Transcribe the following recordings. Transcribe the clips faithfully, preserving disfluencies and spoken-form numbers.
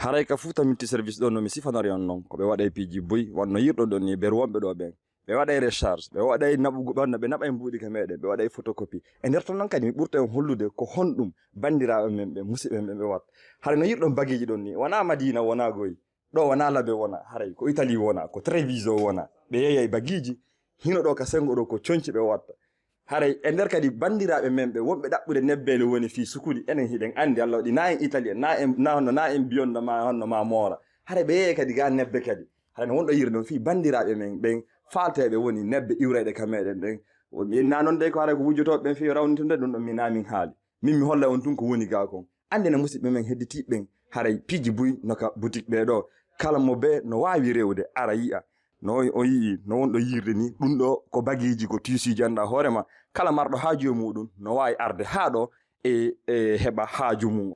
Haray ka Fuuta Multiservice ɗo no mi sifanori on non, ko ɓe waɗay piiji buy, wonno yirɗo ɗon ni ɓe wonɓe ɗo ɓen. Ɓe waɗay recharge, ɓe waɗay naɓugo, ɓanno ɓe naɓay mbuuɗi ka meɗen, ɓe waɗay photocopie. E nder ton non kadi mi ɓurta on hollude ko honɗum banndiraaɓe men ɓe, musidɓe men ɓe watta. Haray no yirɗon bagiiji ɗon ni, wonaa Madina, wonaa Goy. Ɗo wonaa Labe wona, haray ko Italie wona, ko Treviso wona. Ɓe yeeyay bagiiji, hino ɗo ka sengo ɗo ko conci ɓe watta. Haray e nder kadi banndiraaɓe men ɓe wonɓe ɗaɓɓude nebbeele woni fii sukuli, enen hiɗen anndi Alla waɗi na en Italie, na en, na honno, na en Beyond ma honno ma Moora. Haray ɓe yeeyay kadi ga nebbe kadi. Haray no wonɗo yirde on fii banndiraaɓe men ɓen faalteeɓe woni nebbe iwrayɗe ka meɗen ɗen. O, mi inna non dey ko haray ko wujjotooɓe ɓen fii rawnitude ɗum ɗon mi na min haali. Min mi hollay on tun ko woni ga kon. Anndina musidɓe men hedditiiɓe ɓen haray piiji buy no ka boutique ɓe ɗo. Kala mo bee no waawi rewde ara yi'a. No o yi'i, no wonɗo yirde ni, ɗum ɗo ko bagiiji, ko tissueji anndaa hoore ma. Kala marɗo haaju e muɗum no waawi arde haa ɗo e, e heɓa haaju mum.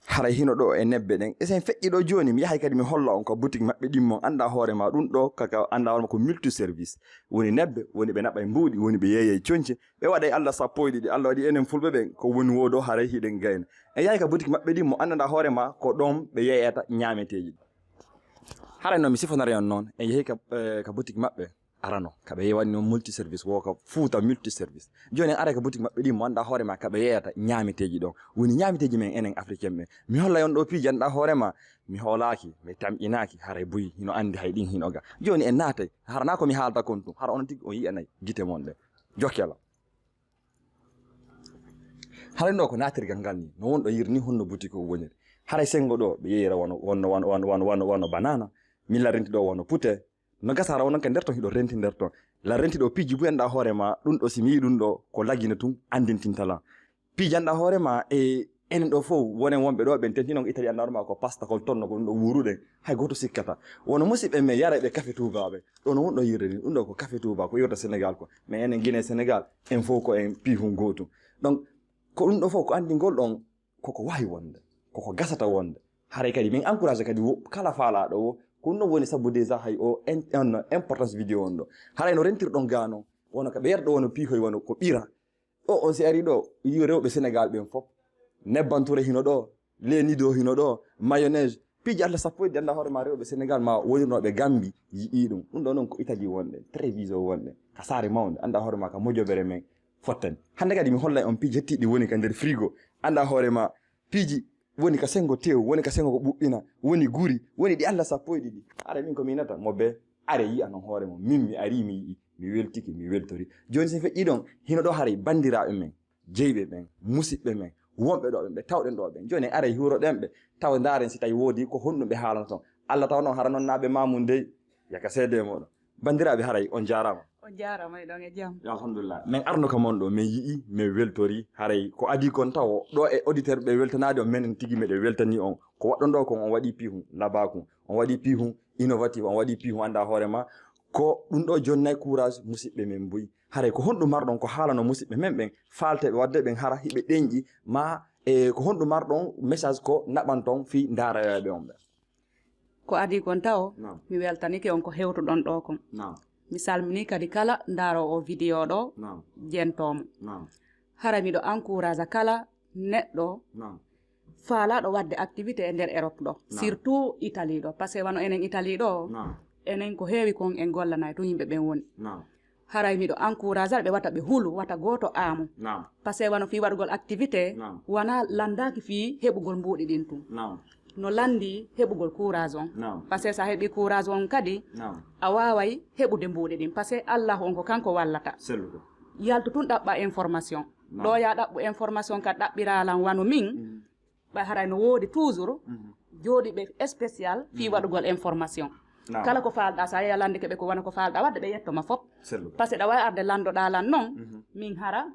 Haray hino ɗo e nebbe ɗen. E sen feƴƴi ɗo jooni, mi yahay kadi mi holla on ko boutique maɓɓe ɗin mon anndaa hoore ma. Ɗum ɗo kaka anndaa hoore ma ko multiservice. Woni nebbe, woni ɓe naɓay mbuuɗi, woni ɓe yeeyay conci, ɓe waɗay Alla sappo e ɗiɗi. Alla waɗi enen fulɓe ɓen ko woni woo ɗo haray hiɗen gayna. En yahay ka boutique maɓɓe ɗin mo anndaa hoore ma ko ɗon ɓe yeeyata ñaameteeji ɗin. Haray no mi sifanori on non, en yahi ka, eh, ka boutique maɓɓe arano, ka ɓe woni multiservice, woo ka Fuuta Multiservice. Jooni en aray ka boutique maɓɓe ɗin mo anndaa hoore ma ka ɓe yeeyata ñaameteeji ɗon. Woni ñaameteeji men enen Africain ɓen. Mi hollay on ɗo piiji anndaa hoore ma, mi hoolaaki, mi tamƴinaaki, haray buy hino anndi hay ɗin hino ga. Jooni en naatay, hara na ko mi haalta kon tun, hara onon tigi on yi'anay gite mon ɗen. Jokkela. Haray ɗo ko naatirgal ngal ni, no wonɗo yirde ni honno boutique o woniri. Haray sengo ɗo ɓe yeeyira wano, wano, wano, wano, wano, wano, wano banana, min la renti ɗo wano pute. No gasa hara onon ka nder ton hiɗo renti nder ton. La renti ɗo piiji buy anndaa hoore ma, ɗum ɗo si mi yi'i ɗum ɗo ko lagina tun anndintinta lan. Piiji anndaa hoore ma e enen ɗo fow wonen wonɓe ɗo ɓen tentino ko Italie anndaa hoore ma ko pasta kol tonno ko ɗum ɗo wuuruɗen. Hay gooto sikkata. Wono musidɓe men yarayɓe kafe tuubaaɓe. Ɗo no wonɗo yirde ni, ɗum ɗo ko kafe Touba, ko iwata Sénégal ko. Mais enen Guinée Sénégal, en fof ko en piihun gootum. Donc, ko ɗum ɗo fof ko anndingol ɗon, koko waawi wonde, koko gasata wonde. Haray kadi min encourage kadi wo-, kala faalaaɗo wo, ko ɗum ɗon woni sabu déjà hay o en-, on importance vidéo on ɗo. Haray no rentirɗon gaa non, wono ka ɓe yerɗo wono piihoy wono ko ɓira. O, on si ari ɗo, yi'o rewɓe Sénégal ɓen fof. Nebban Touré hino ɗo, Lenido hino ɗo, mayonnaise. Piiji Allah sappo e ɗiɗi, anndaa hoore ma rewɓe Sénégal ma wonirnooɓe Gambie, yi'ii ɗum. Ɗum ɗo noon ko Italie wonɗen, Treviso wonɗen, ka saare mawnde, anndaa hoore ma ka mojobere men fottani. Hannde kadi mi hollay on piiji hettiiɗi woni ka nder frigo, anndaa hoore ma piiji woni ka senngo tew, woni ka senngo ko ɓuɓɓina, woni guri, woni ɗi Allah sappo e ɗiɗi. Haray min ko mi inata mo bee, are yi'a non hoore mum. Min mi arii mi yi'i, mi weltike, mi weltori. Jooni si feƴƴii ɗon, hino ɗo haray banndiraaɓe men, jeyɓe ɓen, musiɓɓe men, wonɓe ɗo ɓen, ɓe tawɗen ɗo ɓen. Jooni aray huuroɗen ɓe, taw ndaaren si tawi woodi ko honɗum ɓe haalana ton. Allah taw non hara non naaɓe ma mum dey, yaka seede e moɗon. Banndiraaɓe haray on jaaraama. On jaaraama, eɗon e jam. Yo, alhamdulillah. Min arno ka mon ɗo, min yi'i, min weltori. Haray ko adii kon tawo ɗo e auditeur ɓe weltanaade on, menen tigi meɗen weltanii on. Ko waɗɗon ɗo kon, on waɗii piihun labaaku, on waɗii piihun innovatif, on waɗii piihun anndaa hoore ma. Ko ɗum ɗo jonnay courage musiɓɓe men buy. Haray ko honɗum marɗon ko haalano musiɓɓe men ɓen faalteeɓe waɗde ɓen hara hiɓe ɗenƴi ma, e ko honɗum marɗon message ko naɓanton fii ndaarayooɓe on ɓen? Ko adii kon tawo, Naam. Mi weltanike on ko hewtuɗon ɗo kon. Naam. Mi salminii kadi kala ndaaroowo oo vidéo ɗo, Naam. Jentoomo. Naam. Hara miɗo encourage kala neɗɗo Naam. Faalaaɗo waɗde activité e nder Europe ɗo, Naam. Surtout Italie ɗo. Parce que wano enen Italie ɗo, Naam. Enen ko heewi kon en gollanay to yimɓe ɓen woni. Naam. Haray miɗo encourage ɓe wata ɓe hulu, wata gooto aamu. Naam. Parce que wano fii waɗugol activité, Naam. Wonaa lanndaaki fii heɓugol mbuuɗi ɗin tun. Naam. No lanndi heɓugol courage on. Naam. Parce que so a heɓii courage on kadi, Naam. A waaway heɓude mbuuɗi ɗin. Parce que Allahu on ko kanko wallata. Selluɗo. Yaltu tun ɗaɓɓa information. Naam. Ɗo ya ɗaɓɓu information ka ɗaɓɓiraalan wano min. Mhm. Ɓay haray no woodi toujours Mhm. Jooɗiiɓe spécial fii Mhm. Waɗugol information. Naam. Kala ko faalɗaa, so a yehi a lanndike ɓe ko wano ko faalɗaa waɗde, ɓe yetto ma fop. Selluɗo. Parce que ɗa waawi arde lanndoɗaa lan non, Mhm. Min hara,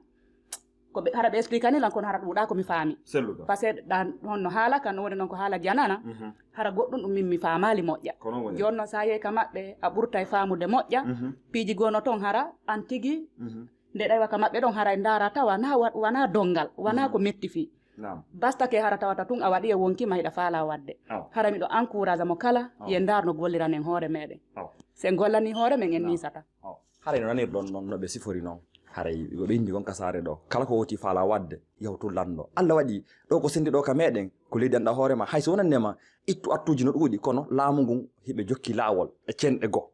ko ɓe, hara ɓe expliqué ni lan, kono hara ɗuuɗaa ko mi faami. Selluɗo. Parce que ɗan honno haala kan, no woni non ko haala janana, Mhm. Hara goɗɗum ɗum min mi faamaali moƴƴa. Ko non woni. Jooni non so a yehi ka maɓɓe, a ɓurtay faamude moƴƴa. Mhm. Piiji goo no ton hara, an tigi, Mhm. Nde ɗaywa ka maɓɓe ɗon haray ndaara tawa na wa-, wana donngal, wana Mhm. Ko metti fii. Naam. Basta ke hara tawata tun a waɗi e wonki ma hiɗa faala waɗde. Aw. Hara miɗo encourage mo kala Aw. Ye ndaar no golliranen hoore meɗen. Aw. Sen gollani hoore men en Naam. Niisata. Aw. Haray no nanirɗon non no ɓe sifori non. Haray oɗo indi gon ka saare ɗo. Kala ko woti faala waɗde, yawtu lanndo. Allah waɗi ɗo ko sendi ɗo ka meɗen, ko leydi annda hoore ma. Hay so wonande ma, ittu attuuji no ɗuuɗi, kono laamu ngun hiɓe jokki laawol e cenɗe goo.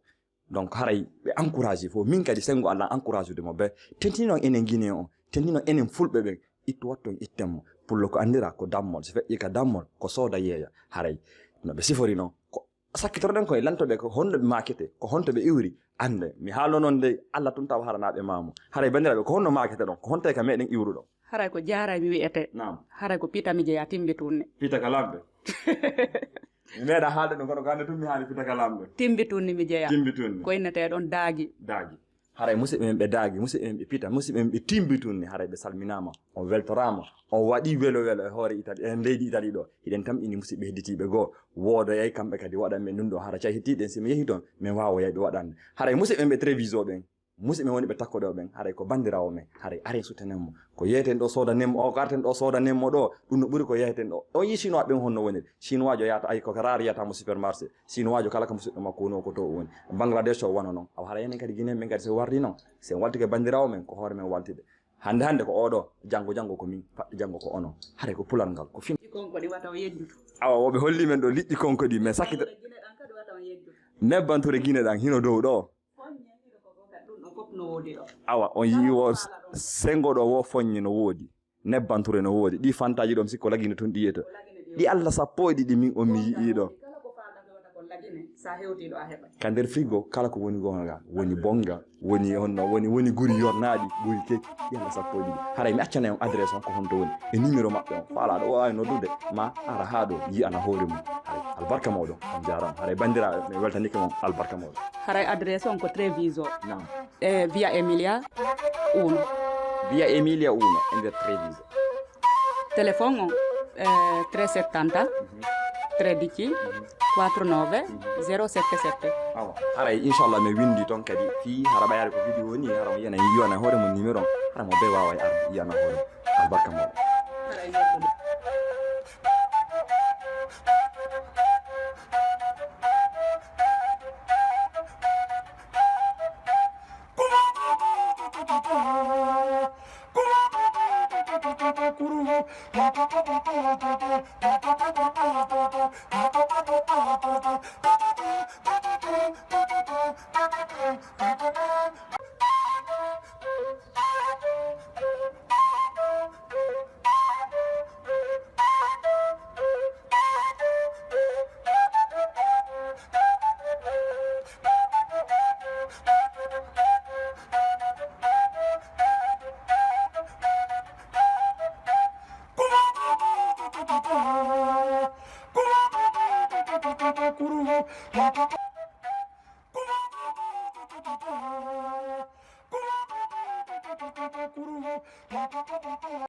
Donc haray ɓe encouragé fof. Min kadi sengo Allah encouragé ude mo ɓe. Tentini noon enen Guinée on, tentini noon enen fulɓe ɓen. Ittu wattu on itten mo. Pullo ko anndira ko dammol. So feƴƴi ka dammol, ko sooda yeeya. Haray no ɓe sifori noon, ko sakkitoroɗen koye lantoɓe ko honno ɓe maakete, ko honto ɓe iwri. Annde, mi haalo noon dey, Allah tun taw haranaaɓe maamu. Haray banndiraaɓe, ko honno maakete ɗon? Ko honto e ka meɗen iwruɗon? Haray ko jaaray mi wi'ete. Naam. Haray ko pita mi jeyaa timbi tunni. Pita ka lamɓe. Mi meeɗa haalde ɗum, kono ko hannde tun mi haali pita ka lamɓe. Timbi tunni mi jeyaa. Timbi tunni. Ko innetee ɗon daagi. Daagi. Haray musidɓe men ɓe daagi, musidɓe men ɓe pita, musidɓe men ɓe timbi tunni, haray ɓe salminaama, on weltoraama, on waɗi welo welo e hoore Itali, e leydi Itali ɗo. Hiɗen tamƴini musidɓe hedditiiɓe goo, woodoyay kamɓe kadi waɗan men ɗum ɗo, hara cay hettiiɗen si mi yehi toon, min waawoyay ɓe waɗande. Haray musidɓe men ɓe Treviso ɓen, musidɓe men woni ɓe takkoɗo ɓen, haray ko banndiraawo men, haray aren sutenen mo. Ko yeyeten ɗo soodanen mo, o ko arten ɗo soodanen mo ɗo, ɗum no ɓuri ko yeyeten ɗo. On yii Chinois ɓen honno woniri. Chinois jo yahata, ay ko raar yahata mo supermarché. Chinois jo kala ko musidɗo makko woni o ko to o woni. Bangladesh o wano noon. Awa hara enen kadi Guinée men kadi so warri noon. Si en waltike banndiraawo men ko hoore men waltide. Hannde hannde ko oɗo, janngo janngo ko min, faɗɗi janngo ko onon. Haray ko pular ngal, ko fin. Liƴƴi konko ɗi wata o yejjutu. Awa woɓe holli men ɗo liƴƴi konko ɗi, mais sakkita. Guinée ɗan kadi wata on yejjutu. Nebban ture Guinée ɗan hino dow ɗo. Foññe hino ko ko kadi ɗum ɗon fof no woodi ɗo. Awa on yii wo sengo ɗo wo foññe no woodi. Nebban ture no woodi. Ɗi fantaaji ɗo mi sikko lagine tun ɗi yiyata. Ɗi Allah sappo e ɗiɗi min on mi yi'i ɗo. Kala ko faalɗa ko wata ko lagine, sa hewti ɗo a heɓat. Ka nder frigo kala ko woni gonga, woni bonga, woni honno, woni, woni guri yornaaɗi, guri keki, ɗi Allah sappo e ɗiɗi. Haray mi accana on adresse on ko honto woni. E numéro maɓɓe on. Faalaaɗo o waawi noddude, ma ara haa ɗo, yi'ana hoore mum. Haray albarka mawɗo, on jaaraama. Haray banndiraaɓe, mi weltanike mon albarka mawɗo. Haray adresse on ko Treviso. Naam. E via Emilia uno. Via Emilia uno e nder Treviso. Téléphone on, eh, tre settanta, tredici, quattro nove, zero sette sette. Awa. Haray, inchallah, mi winndi toon kadi. Fii hara ɓayare ko vidéo ni, hara mo yiyana, yiyana hoore mum numéro on. Hara mo be waaway arde, yiyana hoore mum. Albarka mawɗo.